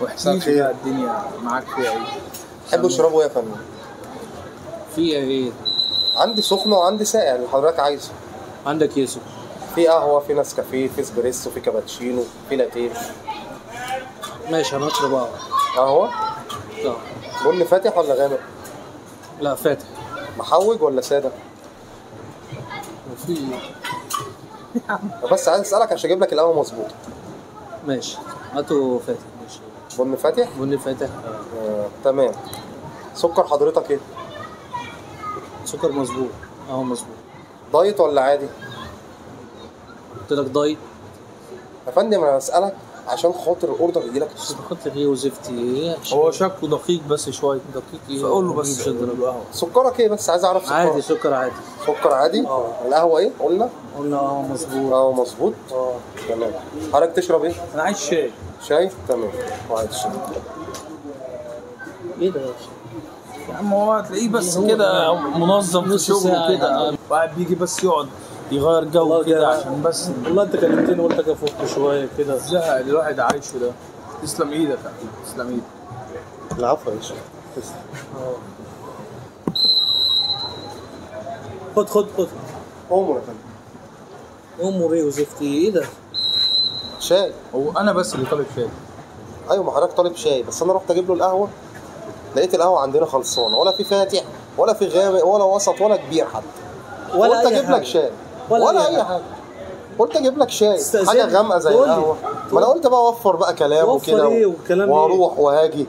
واحكي لي بقى الدنيا معاك فيها ايه؟ تحبوا تشربوا ايه يا فندم؟ في ايه؟ عندي سخنة وعندي ساقع اللي حضرتك عايزه. عندك ايه سخن؟ في قهوة، في نسكافيه، في اسبريسو، في كابتشينو، في لاتية. ماشي، انا هشرب قهوة. قهوة؟ اه. بن فاتح ولا غامق؟ لا فاتح. محوج ولا ساده؟ في بس عايز اسالك عشان اجيب لك القهوة مظبوطة. ماشي، هاتوا فاتح. ماشي، بن فاتح؟ بن فاتح. تمام. سكر حضرتك ايه؟ سكر مظبوط، اهو مظبوط. diet ولا عادي؟ قلت لك diet يا فندم. انا بسالك عشان خاطر ال order يجي لك. عشان خاطر ايه وزفتي ايه؟ هو شكله دقيق بس شوية. دقيق ايه؟ فقول له بس القهوة. سكرك ايه بس؟ عايز اعرف سكرك. عادي، سكر عادي. سكر عادي؟ اه. القهوة ايه قلنا؟ قلنا اه مظبوط. اه مظبوط. اه تمام. حضرتك تشرب ايه؟ انا عايز شاي. شاي؟ تمام، وعايز شاي. ايه ده يا يا عم؟ هو هتلاقيه بس كده منظم في شغله كده، وقاعد بيجي بس يقعد يغير جو كده عشان بس. والله انت كلمتني وقلت لك افك شوية كده. الزهق اللي الواحد عايشه ده. تسلم ايدك يا حبيبي، تسلم ايدك. العفو يا باشا، تسلم. خد خد خد. امر يا فندم. امر ايه وزفتي ايه ده؟ شاي. هو انا بس اللي طالب شاي؟ ايوه، ما حضرتك طالب شاي، بس انا رحت اجيب له القهوة لقيت القهوة عندنا خلصانه، ولا في فاتح ولا في غامق ولا وسط ولا كبير حتى. ولا قلت اجيب لك شاي ولا اي حاجة. قلت اجيب لك شاي حاجة غامقه زي القهوة. ما انا قلت بقى اوفر بقى كلام وكده واروح وهاجي.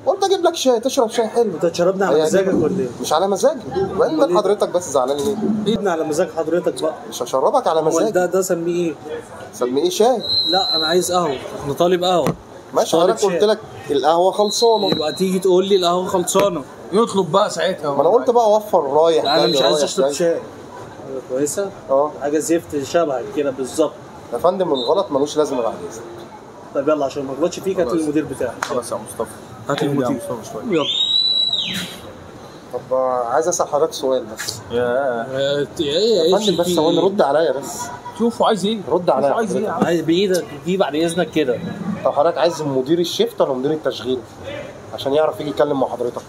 قلت اجيب لك شاي تشرب شاي حلو. انت شربنا على مزاجك ولا ايه؟ مش على مزاجي. وين حضرتك بس زعلان ليه؟ ايه على مزاج حضرتك بقى؟ مش هشربك على مزاجي. ده سميه ايه؟ سميه ايه؟ شاي. لا انا عايز قهوة، انا طالب قهوة. ماشي حضرتك، قلت لك القهوة خلصانه. يبقى تيجي تقول لي القهوة خلصانه. يطلب بقى ساعتها. ما انا قلت بقى اوفر رايح. انا مش عايز اشرب شاي. كويسة؟ اه حاجة زفت شبهك كده بالظبط. يا فندم الغلط ملوش لازمه بعد اذنك. طيب يلا عشان ما اغلطش فيك هات المدير بتاعك. خلاص يا مصطفى، هات المدير يا مصطفى شوية. يلا. طب عايز اسال حضرتك سؤال بس. يا ايه يا فندم بس ثواني، رد عليا بس. شوفوا عايز ايه؟ رد عليا. عايز ايه؟ عايز بايدك دي بعد اذنك كده. طب حضرتك عايز مدير ال shift ولا مدير التشغيل؟ عشان يعرف يجي يتكلم مع حضرتك.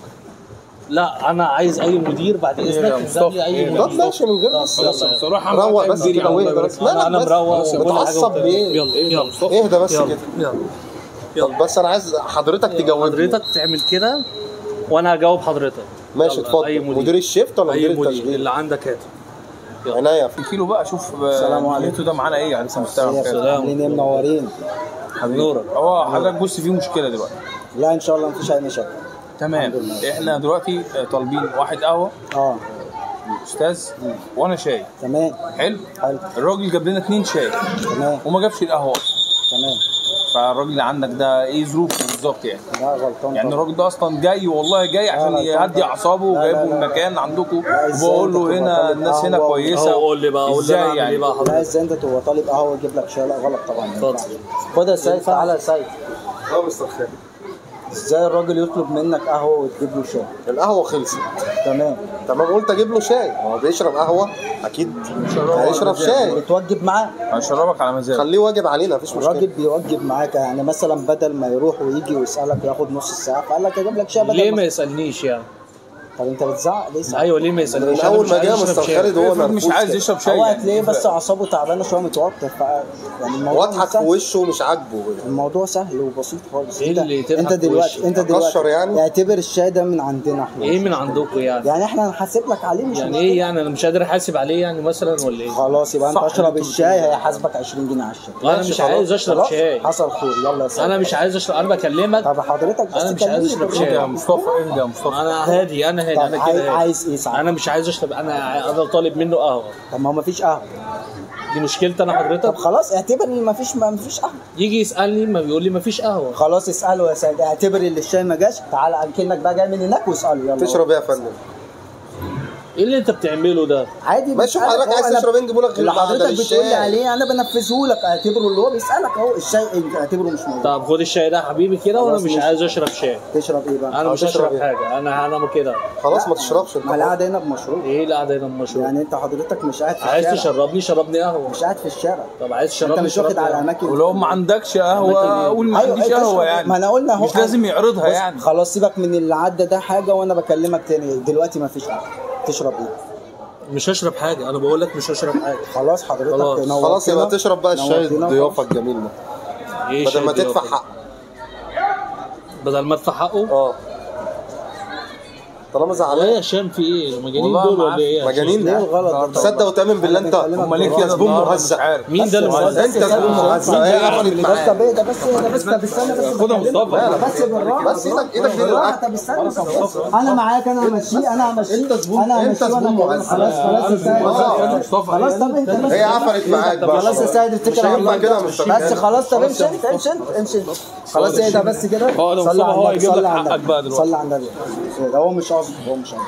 لا انا عايز اي مدير بعد اذنك. مصطفى اي مدير. طب ماشي من غير بس. بصراحة روق بس كده واهدى بس. انا مروق. متعصب ليه؟ يلا يلا اهدى بس كده. يلا. طب بس انا عايز حضرتك تجاوبني. حضرتك تعمل كده وانا هجاوب حضرتك. ماشي اتفضل. مدير ال shift ولا مدير التشغيل؟ اللي عندك هاته. عينيا. كيلو بقى. شوف السلام عليكم. ده معانا ايه؟ على السلام. عاملين ايه؟ منورين حبيبي. نورك. اه حضرتك بص، في مشكلة دلوقتي. لا ان شاء الله مفيش اي مشاكل. تمام. احنا دلوقتي طالبين واحد قهوة استاذ وانا شاي. تمام. حلو حلو. الراجل جاب لنا 2 شاي. تمام. وما جابش القهوة. تمام. فالراجل اللي عندك ده ايه ظروفه بالظبط يعني؟ لا غلطان يعني. الراجل ده اصلا جاي، والله جاي عشان يهدي اعصابه وجايبه من مكان عندكم، وبقول له هنا الناس هنا كويسة. قول لي بقى، قول لي انا اعمل ايه بقى حضرتك؟ لا ازاي انت تبقى طالب قهوة ويجيب لك شاي؟ لا غلط طبعا. اتفضل. خد يا سيد، تعالى يا سيد. اه مستر خالد، ازاي الراجل يطلب منك قهوة وتجيب له شاي؟ القهوة خلصت. تمام تمام. قلت اجيب له شاي، هو بيشرب قهوة اكيد هيشرب شاي. بتوجب معاه. هشربك على مزاجك. خليه واجب علينا مفيش مشكلة. الراجل بيوجب معاك يعني، مثلا بدل ما يروح ويجي ويسالك وياخد نص ساعة، فقال لك اجيب لك شاي بدل. ليه ما يسالنيش يعني؟ طب انت بتزعق ليه؟ ايوه ليه ما يسالنيش؟ من اول ما جه مستر خالد هو مش عايز يشرب شاي. هو هتلاقيه بس اعصابه تعبانة شوية، متوتر، يعني الموضوع واضحك في وشه ومش عاجبه. الموضوع سهل وبسيط خالص. ايه اللي انت دلوقتي، انت دلوقتي يعني؟ اعتبر الشاي ده من عندنا احنا. ايه من عندكم يعني؟ يعني احنا هنحاسب لك عليه. مش يعني ايه يعني؟ انا مش قادر احاسب عليه يعني مثلا ولا ايه؟ خلاص يبقى انت اشرب الشاي، هيحاسبك 20 جنيه على الشاي. انا مش عايز اشرب شاي. حصل خير. يلا يا سيدي. انا مش عايز اشرب، انا بكلمك. طب حضرتك بس انا مش عايز اشرب شاي يا مصطفى. اهدى يا مصطفى. انا هادي، انا هادي، انا كده عايز ايه ساعتها؟ انا مش عايز اشرب، انا طالب منه قهوة. طب ما هو مفيش قهوة. دي مشكلتي انا حضرتك. طب خلاص اعتبر ان مفيش قهوة. يجي يسالني ما بيقول لي مفيش قهوة. خلاص اساله يا سيد، اعتبر ان الشاي ما جاش، تعالى اكنك بقى جاي من هناك واساله. يلا تشرب ايه يا فندم؟ ايه اللي انت بتعمله ده؟ عادي ماشي. حضرتك عايز تشرب ايه نجيبه لك؟ اللي حضرتك بتقول لي عليه انا بنفذه لك، اعتبره اللي هو بيسالك اهو، الشاي اعتبره مش موجود. طب خد الشاي ده يا حبيبي كده، وانا مش عايز اشرب شاي. تشرب ايه بقى؟ انا مش هشرب حاجة، انا كده خلاص. ما تشربش انت. ما القعدة هنا بمشروب. ايه القعدة هنا بمشروب؟ يعني انت حضرتك مش قاعد في الشارع. عايز تشربني شربني قهوة. مش قاعد في الشارع. طب عايز تشربني، انت مش واخد على اماكن. ولو ما عندكش قهوة قول ما عنديش قهوة يعني. ما انا قلنا اهو، مش لازم يعرضها يعني. خلاص سيبك من اللي عدى ده حاجة، وانا بكلمك تاني دلوقتي. ما فيش قهوة. تشرب ايه؟ مش هشرب حاجة، انا بقول لك مش هشرب حاجة. خلاص حضرتك خلاص يبقى تشرب بقى الشاي الضيافة الجميل ده. ايه بدل ما تدفع حقه. بدل ما ادفع حقه؟ اه طالما زعلان. ايه يا هشام في ايه؟ مجانين دول ولا ايه؟ مجانين ليه الغلط ده؟ تصدق وتامن بالله انت انت زبون مهزأ. مين ده اللي مهزأ؟ انت زبون مهزأ. هي قفلت معاك. طب ايه ده؟ بس ايه ده؟ بس طب استنى بس. خد يا مصطفى بس بالراحة. بس ايدك ايدك ليه؟ طب استنى بس. انا معاك، انا همشيه، انا همشيه. انت زبون، انت زبون مهزأ. خلاص خلاص خلاص. طب انت هي قفلت معاك بقى. خلاص يا سيد اتكل على الله كده. بس خلاص. طب امشي انت، امشي انت، امشي انت. خلاص ايه ده بس كده. صلى على النبي، صلى على النبي، صلى على النبي. هو مش قصده، هو مش قصده.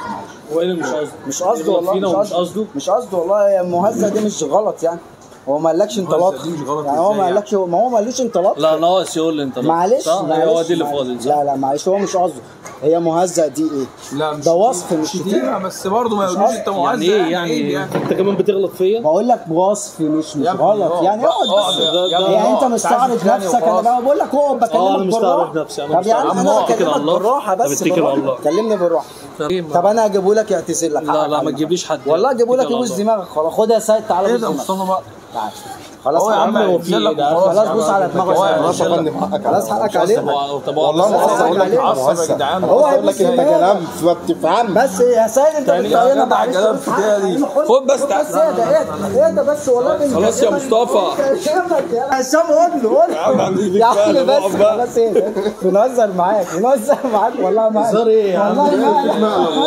هو ايه اللي مش قصده؟ مش قصده والله، مش قصده، مش قصده والله. يا المهزأ دي مش غلط يعني. هو ما قالكش انت لطخ يعني، هو ما قالكش، ما هو ما قالوش انت لطخ. لا ناقص يقول لي انت لطخ. معلش معلش، هو دي اللي فاضل. لا لا معلش، هو مش قصده. هي مهزأ دي ايه؟ لا مش ده وصف مش شتيمه، بس برضه ما يقولوش انت مهزأ. يعني ايه يعني؟ انت كمان بتغلط فيا؟ بقول لك وصف مش غلط يعني. اقعد بس يعني، انت مستعرض نفسك. انا بقى بقول لك اقعد، بكلمك بالراحة. طب يا عم انا بكلمك بالراحة بس، كلمني بالراحة. طب انا هجيبه لك يعتذر لك. لا لا ما تجيبليش حد والله، هجيبه لك يبوس دماغك. خلاص خد يا سيد، تعالى ايه ده مصطفى بقى؟ تعالى خلاص يا عم، خلاص بوس على دماغك. خلاص يا فندم حقك. خلاص حقك عليه والله. مؤاخذة اقول لك يا جدعان، هو اقول لك انت كلام ما بتفهمش. بس يا سيد انت بتطيرنا معلش. خد بس تعالى. ايه ايه ده بس والله. خلاص يا مصطفى. يا هشام قول له، قول له يا عم بس. خلاص ايه ده؟ بنهزر معاك، بنهزر معاك والله. معاك هزار ايه يا عم؟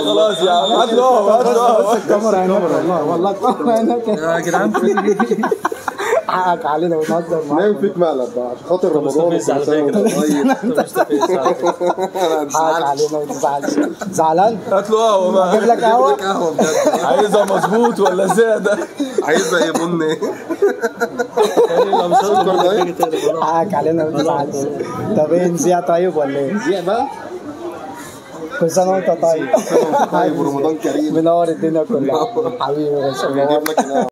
خلاص يا عم هات له، هات له بس الكاميرا هناك والله، والله الكاميرا هناك يا جدعان. حقك علينا ونهزر معاك. نعمل فيك مقلب بقى عشان خاطر رمضان. مستفز على فكرة، مستفز على فكرة. حقك علينا ما تزعلش. زعلان؟ هات له قهوة بقى. اجيب لك قهوة؟ عايزها مظبوط ولا زيادة؟ عايزها ايه بن ايه؟ حقك علينا ما تزعلش. طب ايه نذيع طيب ولا ايه؟ نذيع بقى؟ كل سنة وانت طيب. طيب ورمضان كريم. منور الدنيا كلها حبيبي يا باشا. نجيب لك.